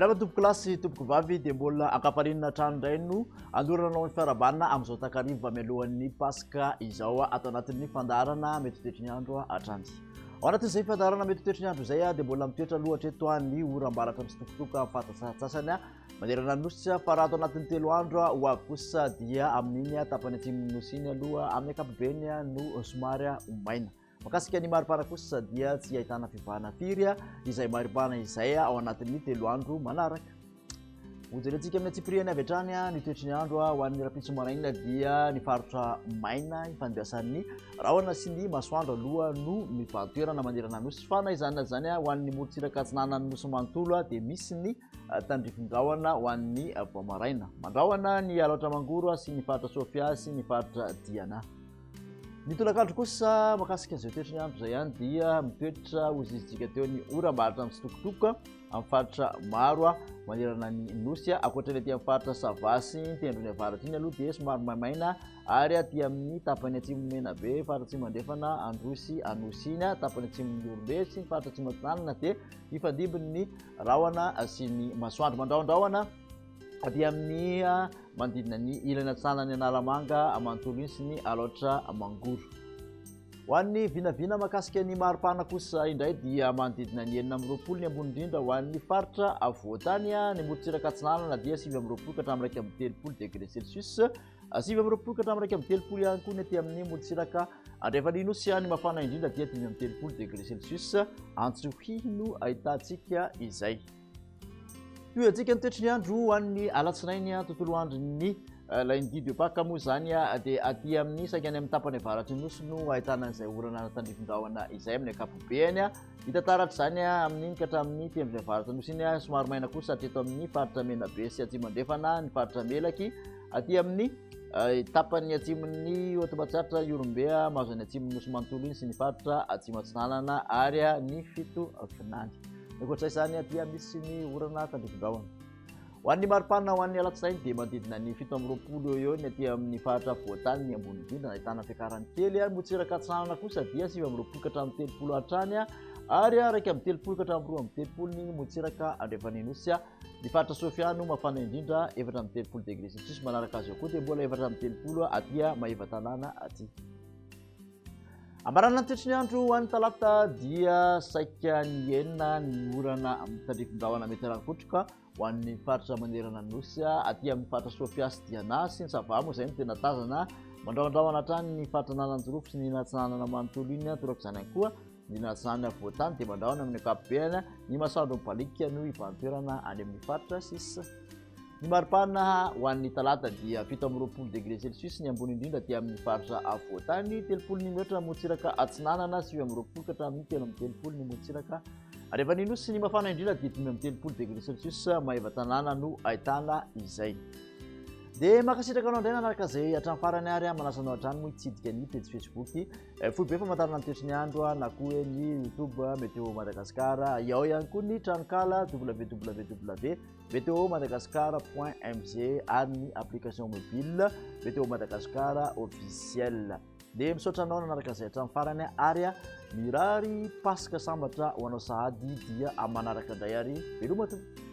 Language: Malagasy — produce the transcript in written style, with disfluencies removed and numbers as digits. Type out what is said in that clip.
Miarahaba tompoko lahy sy tompoko vavy dia mbola ankafarinina hatrany indray no andorana anao ny fiarahabana amin'izao takariva mialohan'ny Paska izao ato anatin'ny fandaharana mety ho toetry ny andro hatrany. Ao anatin'izay fandaharana mety ho toetry ny andro izay dia mbola mitoetra aloha hatreto ny oram-baratra mitsitokotoko amin'ny fahatsasany manerana ny nosy fa raha ato anatin'ny telo andro ho avy kosa dia amin'iny tapany atsimon'ny nosy iny aloha amin'ny ankapobeny no somary ho maina. Mahakasika ny maripana kosa dia tsy ahitana fivahana firy izay maripana izay ao anatin'ny telo andro manaraka. Hojerentsika amin'ny antsipiriany avy hatrany ny toetry ny andro ho an'ny rahampitso maraina dia ny faritra maina ifandiasan'ny rahona sy ny masoandro aloha no mibahan-toerana manerana ny nosy. Fa na izany na izany ho an'ny morontsiraka atsinanan'ny nosy manontolo dia misy ny tandrifin-drahona ho an'ny vao maraina. Mandrahona ny Alaotra Mangoro sy ny faritra Sofia sy ny faritra Diana. Ny tolakandro kosa mahakasika izay toetry ny andro izay ihany dia mitoetra ho zizika teo ny oram-baratra mitsitokotoko amin'ny faritra maro manerana ny nosy. Ankoatra ny aty amin'ny faritra Sava sy ny tendrony avaratra iny aloha dia somary maimaina ary aty amin'ny tapany atsimo Menabe, faritra atsimo andrefana, Androy sy Anosy iny, tapany atsimon'ny Ihorombe sy ny faritra atsimo atsinanana dia hifandimby ny rahona sy ny masoandro. Mandrahondrahona aty amin'ny manodidina ny ilany atsinanan'ny Analamanga manontolo iny sy ny Alaotra Mangoro. Ho an'ny vinavina mahakasika ny maripana kosa indray dia manodidina ny 26 ny ambony indrindra ho an'ny faritra afovoan-tany, ny morontsiraka atsinanana dia 29 ka hatramin'ny 31 degré celsius, 29 ka hatramin'ny 31 ihany koa ny aty amin'ny morontsiraka andrefan'ny Nosy, ny mafana indrindra dia 35 degré celsius, Antsohihy no ahitantsika izay. Tohiantsika ny toetry ny andro ho an'ny alatsinainy tontolo andron'ny eh, lundi de Pâques moa izany dia aty amin'ny saika any amin'ny tapany avaratry ny nosy no ahitana an'izay orana tandrifin-drahona izay amin'ny ankapobeny. Hita taratra izany amin'iny ka hatramin'ny tendrony avaratra nosy iny, somary maina kosa hatreto amin'ny faritra Menabe sy Atsimo Andrefana ny faritra Melaky aty amin'ny eh, tapany atsimon'ny Haute Matsiatra, Ihorombe, mahazo any atsimon'ny nosy manontolo iny sy ny faritra Atsimo Atsinanana ary ny Fitovinany. Ankoatra izany dia misy ny orana tandrifin-drahona. Ho an'ny maripana ho an'ny alatsinainy dia manodidina ny 27 eo eo ny aty amin'ny faritra afovoan-tany ny ambony indrindra nahitana fiakarany kely. Ny morontsiraka atsinanana kosa dia 29 ka hatramin'ny 30 hatrany ary 31 ka hatramin'ny 32 ny morontsiraka andrefan'ny Nosy. Ny faritra Sofia no mafana indrindra 34 degré celsius, manaraka azy eo koa dia mbola 34 aty Maevatanàna aty. Ambarana ny toetry ny andro ho an'ny talata dia saika nihena ny orana tandrifin-drahona mety harankotroka ho an'ny faritra manerana ny nosy aty amin'ny faritra Sofia sy Diana sy ny Sava moa izay no tena tazana mandrahondrahona hatrany ny faritra Analanjirofo sy ny iny Atsinanana manontolo iny torak'izany ihany koa ny iny Atsinanana afovoan-tany dia mandrahona amin'ny ankapobeny ny masoandro mibaliaka no hibahan-toerana any amin'ny faritra sisa. Ny maripana ho an'ny talata dia 27 degré celsius ny ambony indrindra aty amin'ny faritra afovoan-tany, 30 ny mihoatra morontsiraka atsinanana, 29 ka hatramin'ny 33 ny morontsiraka andrefan'ny nosy. Ny mafana indrindra dia 35 degré celsius Maevatanàna no ahitana izay. Dia mankasitraka anao indray nanaraka izay hatramin'ny farany ary manasa anao hatrany moa hitsidika ny pejy Facebook foibe famantarana ny toetry ny andro na koa hoe ny YouTube Météo Madagascar. Ao ihany koa ny tranonkala www. Météo Madagascar point mg ary ny application mobile Météo Madagascar officiel. Dia misaotra anao nanaraka izay hatramin'ny farany ary mirary Paska sambatra ho anao sahady dia amin'ny manaraka indray ary veloma tompoko.